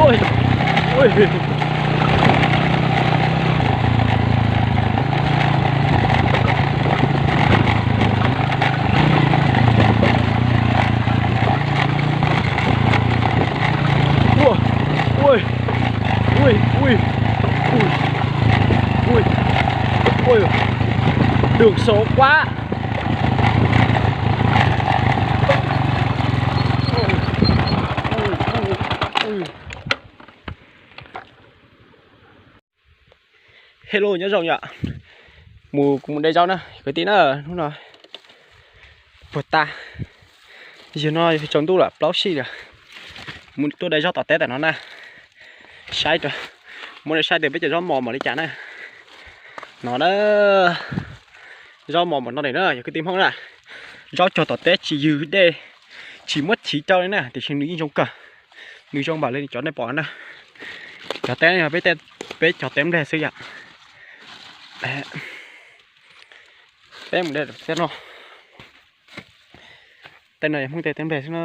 Ui, ui. Ui, ui, ui, ui, ui, ui, đường xấu quá. Hello, nyob zoo yom. Mus, kuv mus de zaub na kwv tij na. Hnub no puag ta, yog no tsaus ntuj lawm, plaub sij lawm. Mus tuaj de zaub tom teb tam no na. Saib, muab saib tias peb cov zaub mos mos li cas na. No na, zaub mos mos no na yog kwv tij Hmoob na. Zaub cog tom teb tsis yws dej, tsis muab chiv rau li na, tiam sis nws yeej zoo kawg. Nws zoo npaum li cov nej pom na. Cov teb no yog peb, peb cog teb nplej xwb yom. Peb mus de tej no. Tej no yog Hmoob tej teb nplej xwb na.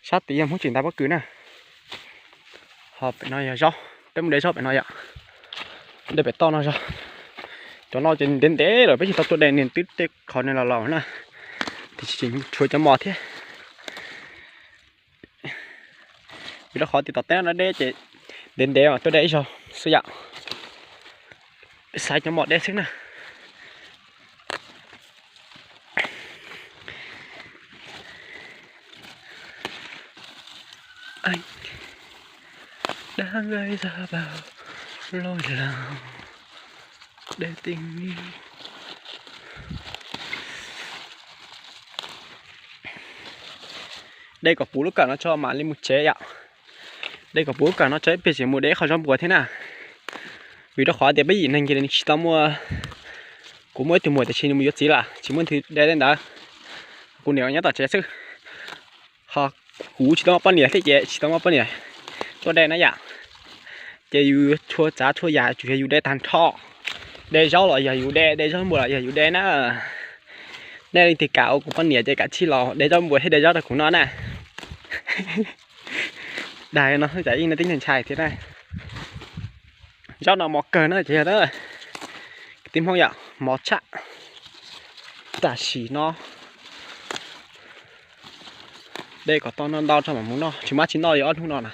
Sab tid yog Hmoob tseem ntaus pob kws na. Ho pem no yog zaub, peb mus de zaub pem no yom. De pem toj no zog. Cov no ces ntev ntev lawm peb tsis tau tuaj de, nws twb tej qhov no los los na. Tiam sis tshuav cov mos thiab. Vim rau qhov tias tom teb no deb ces ntev ntev mas tuaj de ib zaug xwb yom. Xaiv cov mos de xwb na. Đã gây ra bao nỗi lòng để tình yêu. De kom puv lub kawm no tso mam li mus tsev yom. De kom puv lub kawm no tso ib pliag tseem mus de ib qho zaub npua thiab na. Vim rau qhov tias peb yim neeg ces tsis tau muaj, kuv muaj ib tug muam tiam sis nws mus yuav txiv lawm tsis muaj leej twg de tej ntawd. Kuv niam nyob tom tsev xwb. Ho kuv tsis tau muaj poj niam thiab ces tsis tau muaj poj niam tuaj de na yom. Ces yus txhua tsav txhua yam tsuas yog yus de tag nrho. De zaub los yog yus de, de zaub npua los yog yus de na. Nej leej twg kam ua kuv poj niam ces kav tsij los de zaub npua thiab de zaub rau kuv noj na. Dag no xwb cas yeej tib neeg ntshai thiab na. Zaub no mos kawg na ces yog kwv tij Hmoob yom, mos tshaj. Tam sim no de kom tau no ntau tso mam mus noj, tsis maj tsis noj li ob hnub no na.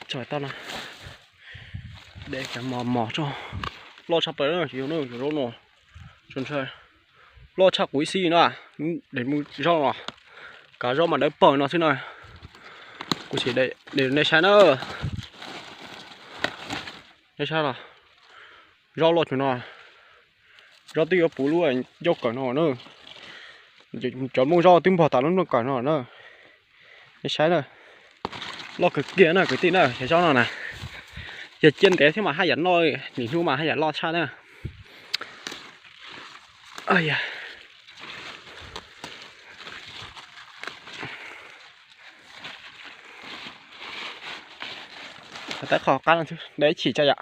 Tso tau no, de cov mos mos tso, loj tshaj plaws na, tsis yog na, cov zaub no, loj tshaj kuv ib xib na, de mus zaub no, kav zaub mas dawb paug no xwb na. Kuv sim de nej saib na, nej saib los, zaub loj tshaj no, zaub twb yuav puv lub ncauj kawm no na. Cov Hmoob zaub twb npog tas lub ncauj kawm no na. Nej saib na, loj kawg kiag na kwv tij na, cov zaub no na. Yog cia ntev thiab mas haj yam noj, nim hnub mas haj yam loj tshaj na. Tab qhov qab no de ib chim tso yom.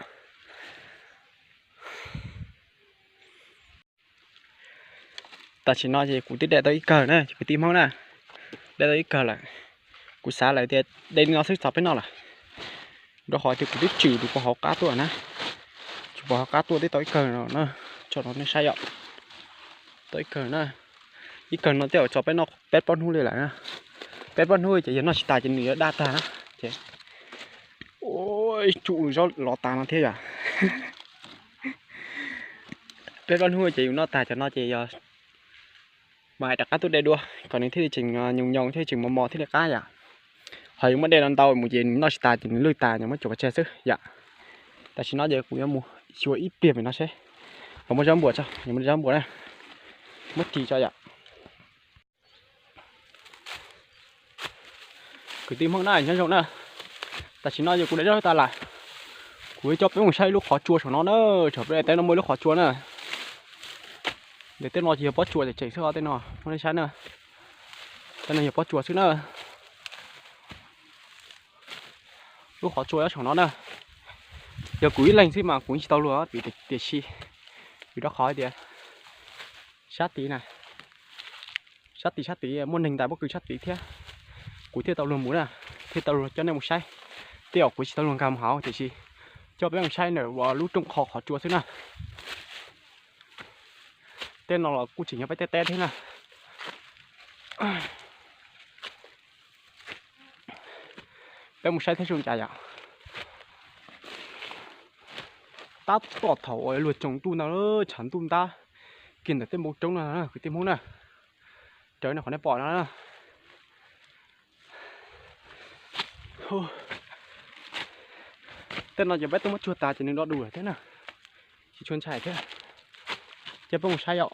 Tam sim no ces kuv twb de tau ib kawg na, kwv tij Hmoob na, de tau ib kawg lawm. Kuv xav lawm tias de li no xwb txog peb noj lawm, rau qhov tias kuv twb tsim tus pov hauv qab tuaj na, tus pov hauv qab tuaj twb tau ib kawg no na, tso rau nej saib yom. Tau ib kawg na, ib kawg no tej zaum tso peb noj peb plaub hnub li lawm na. Peb plaub hnub ces yog noj tsis tas ces nws yuav daj tag na. Ces ib tsum zaub los tas no thiab yom. Peb plaub hnub ces yus noj tag cov no ces yog mas hais rov qab tuaj de dua kom nws thiaj li tseem nyoos nyoos thiaj li tseem mos mos thiaj li qab yom. Ho yus muab de no ntau mus ces nws noj tsis tas ces nws lwj tas nws muab cuam pov tseg xwb yom. Tam sim no ces kuv yuav mus xyuas ib pliag pem no seb puas muaj zaub npua tso, yuav muaj zaub npua na, muab ris tso yom. Kwv tij Hmoob na, nyob zoo na. Tam sim no ces kuv de zaub tas lawm, kuv yuav coj peb mus saib lub qhov tsua saum no na. Saum peb teb no muaj lub qhov tsua na. Ntawm tej no ces yog pob tsuas tseem tseem xwb os, tej no muab nej saib na. Tej no yog pob tsuas xwb na. Lub qhov tsua nyob saum no na. Yog kuv ib leeg xwb mas kuv tsis tau luag vim tiam sis Vim rau qhov tias sab tid na, sab tid sab tid muaj neeg ntais pob kws sab tid thiab. Kuv thiaj tau luag mus na, thiaj tau luag coj nej mus saib. Tej zaum kuv tsis tau luag nkag mus hauv tiam sis coj peb mus saib ntawm lub rooj qho qhov tsua xwb na. Tej no los kuj tseem yog peb tej teb thiab na. Peb mus saib thiab zoo cas yom. Tab tom thaum uas luag tsaus ntuj ntag, tshav ntuj ntab kiag ntawm tej npoo roob no kwv tij Hmoob na. Raws li qhov nej pom no na. Tej no ces peb twb muab tsuag tas ces nws do dus lawm thiab na, tsis tshua ntshai thiab. Ces peb mus saib yom.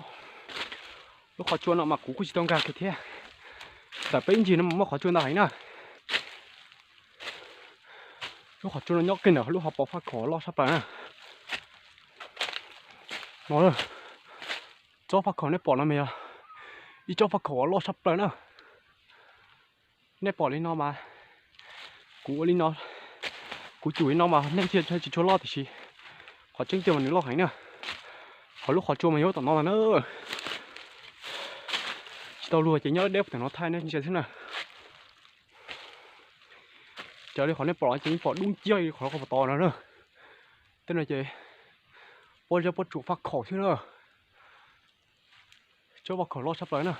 Lub qhov tsua no mas kuv kuj tsis tau nkag kiag thiab, txawm peb ib ntsis no mas muaj qhov tsua ntau heev na. Lub qhov tsua no nyob kiag ntawm lub hauv paus faj khaum loj tshaj plaws na. No, tsob faj khaum nej pom no mas yog ib tsob faj khaum uas loj tshaj plaws na. Nej pom li no mas, kuv ua li no, kuv cum li no mas nej ntsia tsis tshua loj tiam sis qhov tseeb tiag mas nws loj heev na. Qhov lub qhov tsua mas yog tom no ntag na. Tsis tau luag ces nyob deb deb tom no thaij nej ntsia xwb na. Raws li qhov nej pom ces yeej pom dub nciab li qhov qhov tos no na. Tej no ces pob zeb pob tsuas faj khaum xwb na. Tsob faj khaum loj tshaj plaws na.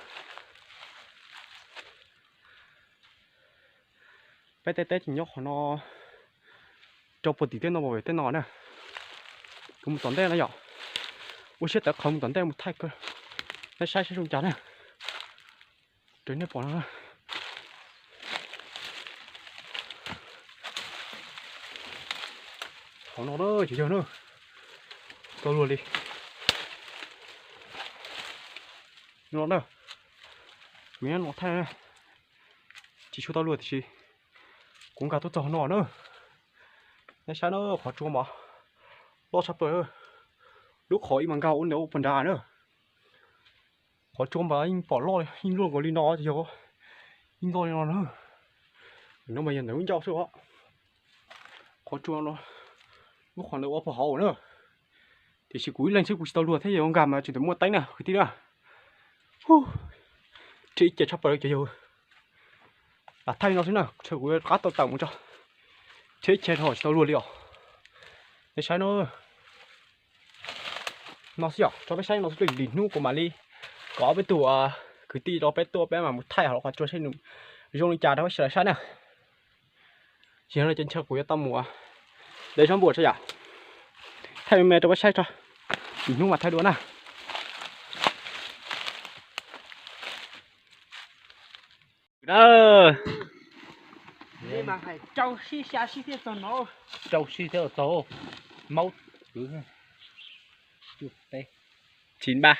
Peb tej teb ces nyob qhov no rau puag tim tej no, tej no na. Kuv mus tom ntej no yom. Ua siab tawv qhawv mus tom ntej mus thaij nej saib saib zoo cas na. Raws nej pom no. Qhov no na, ces yog na, tau luag li. No na, kuv nyob no thaij, tsis tshua tau luag tiam sis kuv nkag tuaj txog no na. Nej saib na, qhov tsua mas loj tshaj plaws, lub qhov ib mas nkag ua ntawm ua puag nrad na. Qhov tsua mas yeej pom loj yeej luaj nkaus li no, yog yeej loj li no na. No mas yog ntawm lub ncauj xwb os. Qhov tsua no, lub qhov ntawd ua puag hauv na. Tiam sis kuv ib leeg xwb kuv tsis tau luag thiab, yog nkag mas tseem muaj teeb na kwv tij na. Rhiab ib ce tshaj plaws cov yawg. Lam thaij no xwb na, kuv rov qab tau tawm mus tso. Rhiab ib ce dhau tsis tau luag li os. Nej saib no. No xwb yom, tso peb saib no xwb, ib hnub kuv mam li kom peb tug kwv tij rau peb tuaj peb mam mus thaij hauv qhov tsua saib nws zoo li cas rau peb sawv daws saib na. Yog no ces ntshe kuv yuav tau mus de zaub npua tso yom. Thaij me me rau peb saib tso, ib hnub mam thaij dua na. Rau sij thiab txog maub. Tsis npaj.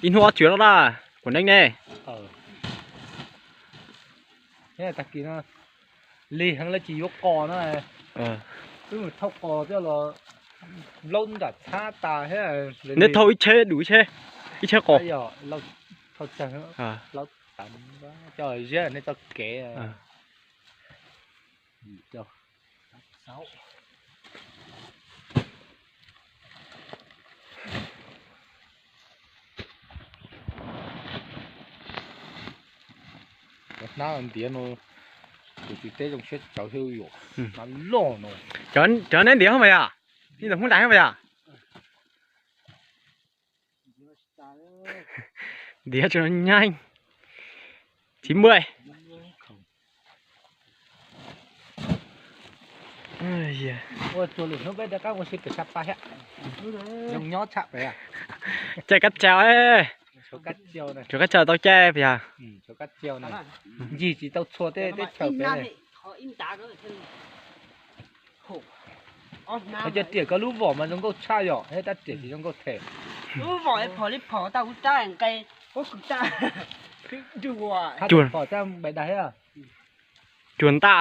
Ib hnub ob tswv no na, kuv neeb ne. Tag kis no lig heev lawv tsis yuav qos na. Wb mus thauj qos coj los laub nram txhab tas thiab. Neb thauj ib tsheb dum ib tsheb, ib tsheb qos. Thauj tsawg, laub tas coj ziab nej txoj kev. Hnab ntiav no, tus txiv teb zoo siab tsawv thiab yuam. Hnab loj no. Cov neb ntiav mas yom, ib ntawm Hmoob Dais mas yom. Ntiav tsis nyaij. Chín mươi. Caij kab tsaus, caij kab tsaus tau caij pes. Ncig tsis tau txhua tej teb chaws pes. Hais tias riam koj lub voj mas zoo nkauj tshaj yom, tab riam tsis zoo nkauj them. Lub voj phom li phom tau kuv tab nqe, kuv tab phom tab npe dag thiab. Cuag ntaj